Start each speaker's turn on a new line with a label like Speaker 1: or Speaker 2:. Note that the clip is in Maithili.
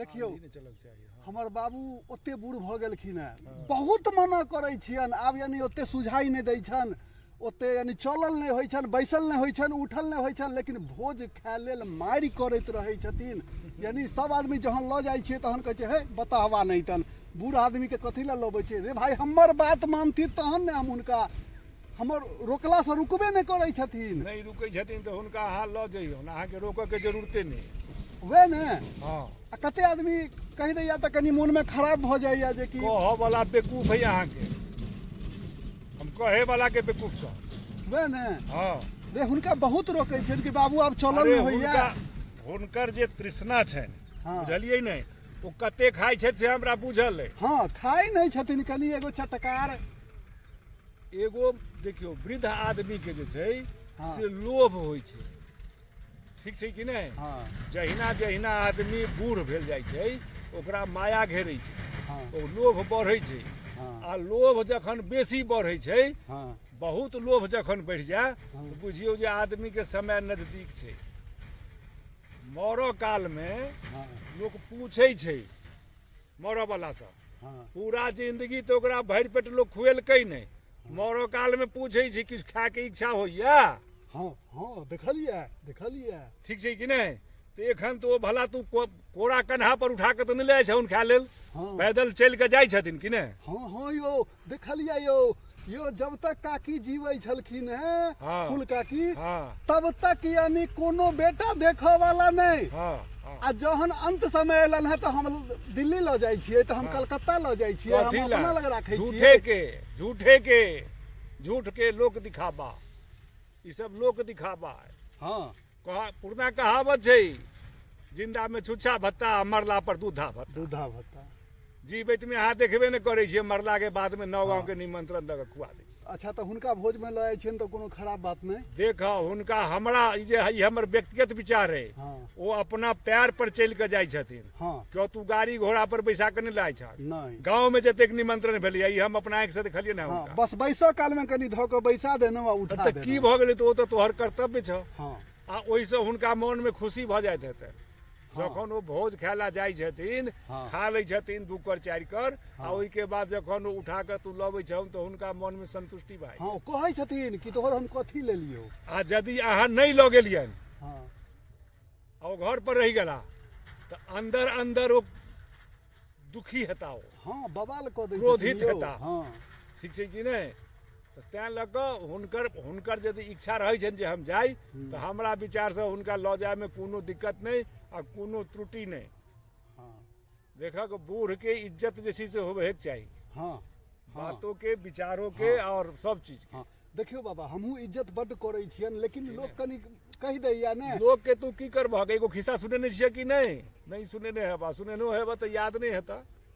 Speaker 1: देखियौ,
Speaker 2: आंधी नहि चलक चाही। हँ।
Speaker 1: हमर बाबू ओते बूढ़ भऽ गेलखिन हेँ, बहुत मना करै छियनि, आब यानी ओते सुझाइ नहि दै छनि, ओते यानी चलल नहि होइ छनि, बैसल नहि होइ छनि, उठल नहि होइ छनि, लेकिन भोज खाय लेल मारि करैत रहै छथिन। यानी सब आदमी जहन लऽ जाइ छियै तहन कहै छै, हे बताहवा नहि तन बूढ़ आदमीके कथी लए लबै छै रे भाय, हमर बात मानथिन तहन ने हम हुनका, हमर रोकलासँ रुकबे नहि करै छथिन।
Speaker 2: नहि रुकै छथिन तऽ हुनका अहाँ लऽ जइयौन, अहाँके रोकऽके जरूरते नहि।
Speaker 1: वएह ने।
Speaker 2: हँ।
Speaker 1: आ कते आदमी कहि दैया तऽ कनि मोनमे खराब भऽ जाइया जे कि
Speaker 2: कहऽ वाला बेकूफ है अहाँके, हम कहे वाला के बेकूफ कहब।
Speaker 1: वएह ने।
Speaker 2: हँ।
Speaker 1: रे हुनका बहुत रोकै छियनि कि बाबू आब चलल
Speaker 2: अरे
Speaker 1: नहि होइया।
Speaker 2: हुनकर जे तृष्णा छनि,
Speaker 1: हँ।
Speaker 2: बुझलियै नहि, ओ कते खाइ छथि से हमरा बुझल अइ।
Speaker 1: हँ, खाइ नहि छथिन कनि एगो चटकार।
Speaker 2: एगो देखियौ, वृद्ध आदमी के जे छै
Speaker 1: हँ।
Speaker 2: से लोभ होइ छै, ठीक छै कि नहि?
Speaker 1: हँ।
Speaker 2: जहिना जहिना आदमी बूढ़ भेल जाइ छै ओकरा माया घेरै छै,
Speaker 1: हँ।
Speaker 2: ओ लोभ बढ़ै छै।
Speaker 1: हँ।
Speaker 2: आ लोभ जखन बेसी बढ़ै छै,
Speaker 1: हँ।
Speaker 2: बहुत लोभ जखन बढ़ि जाय
Speaker 1: हँ।
Speaker 2: तऽ बुझियौ जे आदमीके समय नजदीक छै। मरऽ कालमे
Speaker 1: हँ।
Speaker 2: लोक पूछै छै मरऽ वाला सब,
Speaker 1: हँ।
Speaker 2: पूरा जिंदगी तऽ ओकरा भरि पेट लोक खुएलकै नहि, मरऽ कालमे पूछै छै किछु खायके इच्छा होइया?
Speaker 1: हँ हँ, देखलियै देखलियै।
Speaker 2: ठीक छै कि नहि? तऽ एखन तऽ ओ भला तू कोरा कन्हा पर उठा कऽ तऽ नहि ले जाइ छहुन खाय लेल,
Speaker 1: हँ।
Speaker 2: पैदल चलि कऽ जाइ छथिन कि नहि?
Speaker 1: हँ हँ यौ, देखलियै यौ। यौ, जब तक काकी जीबै छलखिन हेँ,
Speaker 2: हँ।
Speaker 1: फूल काकी,
Speaker 2: हँ।
Speaker 1: तब तक यानी कोनो बेटा देखऽ वाला नहि।
Speaker 2: हँ हँ।
Speaker 1: आ जहन अंत समय एलन है तऽ हम दिल्ली लऽ जाइ छियै, तऽ हम कलकत्ता लऽ जाइ छियै, हम
Speaker 2: कथी
Speaker 1: अपना
Speaker 2: ला?
Speaker 1: लग राखै
Speaker 2: झूठे
Speaker 1: छियै।
Speaker 2: के, झूठे के, झूठ के लोक दिखावा, ई सब लोक दिखावा है।
Speaker 1: हँ।
Speaker 2: कहा पुरना कहावत छै, जिंदा में छुच्छा भत्ता आ मरला पर दूधा भत्ता।
Speaker 1: दूधा भत्ता।
Speaker 2: जीवैत में अहाँ देखबे नहि करै छियै, मरला के बाद में 9 गाँव के निमंत्रण दऽ कऽ खुआ दै छियै।
Speaker 1: अच्छा, तऽ हुनका भोज में लऽ जाइ छियनि तऽ कोनो खराब बात नहि?
Speaker 2: देख, हुनका हमरा ई जे ई हमर व्यक्तिगत विचार है,
Speaker 1: हँ।
Speaker 2: ओ अपना पैर पर चलि कऽ जाइ छथिन।
Speaker 1: हँ।
Speaker 2: क्यों तू गाड़ी घोड़ा पर बैसा कऽ नहि लाय छह।
Speaker 1: नहि।
Speaker 2: गाँव में जतेक निमंत्रण भेलैया ई हम अपना आँखि से देखलियै ने
Speaker 1: हँ,
Speaker 2: हुनका।
Speaker 1: बस बैसऽ काल में कनि धऽ कऽ बैसा देलहुँ आ उठा
Speaker 2: तऽ की
Speaker 1: देलहुँ।
Speaker 2: भऽ गेलै? तऽ ओ तऽ तोहर कर्तव्य छौ।
Speaker 1: हँ।
Speaker 2: आ ओहिसँ हुनका मोनमे खुशी भऽ जाइत हेतनि।
Speaker 1: हँ।
Speaker 2: जखन ओ भोज खाय लए जाइ छथिन,
Speaker 1: हँ।
Speaker 2: खा लै छथिन 2 कर 4 कर, आ
Speaker 1: हँ।
Speaker 2: ओहिके बाद जखन ओ उठा कऽ तू लबै छहुन तऽ हुनका मोनमे संतुष्टि भए
Speaker 1: हँ, ओ कहै छथिन कि तोहर हम कथी लेलियौ।
Speaker 2: आ यदि अहाँ नहि लऽ गेलियनि
Speaker 1: हँ।
Speaker 2: आ ओ घर पर रहि गेला तऽ अन्दर अन्दर ओ दुखी हेता ओ।
Speaker 1: हँ, बवाल कऽ दै
Speaker 2: क्रोधित
Speaker 1: छथिन यौ।
Speaker 2: हेता।
Speaker 1: हँ।
Speaker 2: ठीक छै कि नहि? तऽ तैँ लऽ कऽ हुनकर यदि इच्छा रहै छनि जे हम जाइ, तऽ हमरा विचारसँ हुनका लऽ जायमे कोनो दिक्कत नहि आ कोनो त्रुटि नहि।
Speaker 1: हँ।
Speaker 2: देखक, बूढ़के इज्जत जे छै से होबहेके चाही।
Speaker 1: हँ हँ।
Speaker 2: बातो के, विचारो के
Speaker 1: हँ।
Speaker 2: और सब चीज के।
Speaker 1: हँ, देखियौ बाबा, हमहूँ इज्जत बड्ड करै छियनि, लेकिन लोक कनि कहि दैया ने।
Speaker 2: लोक के तू की करबहक? एगो खिस्सा सुनेने छियै कि नहि? नहि सुनेने हेबा, सुनेनो हेबा तऽ याद नहि हेतऽ।